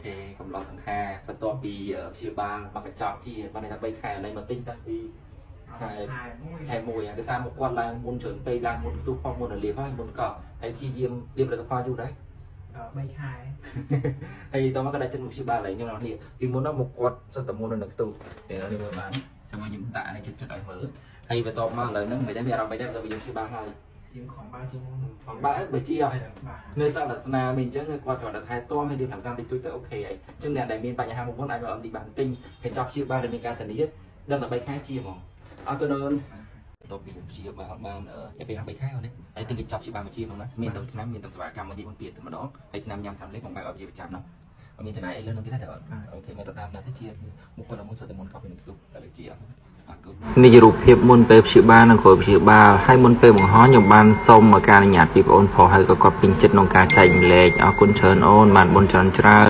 ខេកំឡោះសង្ហាបន្ទាប់ពីព្យាបាលមកកញ្ចប់ជាបានន័យថា3ខែឥឡូវមកទិញតាំងពីខែ ខែមួយ ខែ1ហើយដោយសារមកគាត់ឡើងមុនច្រើនពេកឡើងមុនផ្ទុះផងមុនរលាបហើយមុនកប់ហើយព្យាយាមរៀបផលិតផលយូរដែរ 3ខែ ហើយតមកក៏ដាក់ចិត្តមកព្យាបាលហើយខ្ញុំដល់នេះពីមុននោះមកគាត់សិតតែមុននៅនឹងផ្ទុះតែនេះមើលបានចាំមកខ្ញុំដាក់នេះចិត្តចិត្តឲ្យមើលហើយបន្ទាប់មកឥឡូវហ្នឹងមិនដឹងមានអារម្មណ៍មិនដែរបន្ទាប់ពីខ្ញុំព្យាបាលហើយ ជាងខំបើជាងមុន ផងបើបើជាអស់ បាទ នៅសល់តែស្នាមអញ្ចឹងគឺគាត់គ្រាន់តែថែទាំហើយរៀបខាងសាមតិចតួចទៅ OK ហើយអញ្ចឹងអ្នកដែលមានបញ្ហាមុនមុនអាចមក MD បានទិញកញ្ចប់ព្យាបាលដែលមានការធានាដឹងតែ3ខែជាហ្មងអរគុណអូនបន្ទាប់ពីព្យាបាលបានរយៈពេល3ខែអូននេះហើយទិញកញ្ចប់ព្យាបាលមកជាហ្មងណាមានទាំងថ្នាំមានទាំងសេវាកម្មមកជាមុនពីតែម្ដងហើយថ្នាំញ៉ាំថ្នាំលេបបងបែបឲ្យជាប្រចាំណាអត់មានចំណាយអីលើនឹងទៀតទេអូន OK មកទៅតាមណាទៅជាមុខគាត់មុនសិតតែមុនកប់ពីនឹងទូតែជាអរគុណ នេះជារូបភាពមុនពេលព្យាបាលនិងក្រោយព្យាបាលហើយមុនពេលបង្ហោះខ្ញុំបានសុំការអនុញ្ញាតពីប្អូនប្រុសហើយក៏គាត់ពេញចិត្តក្នុងការចែករំលែកអរគុណច្រើនអូនបានបុណ្យច្រើនច្រើន។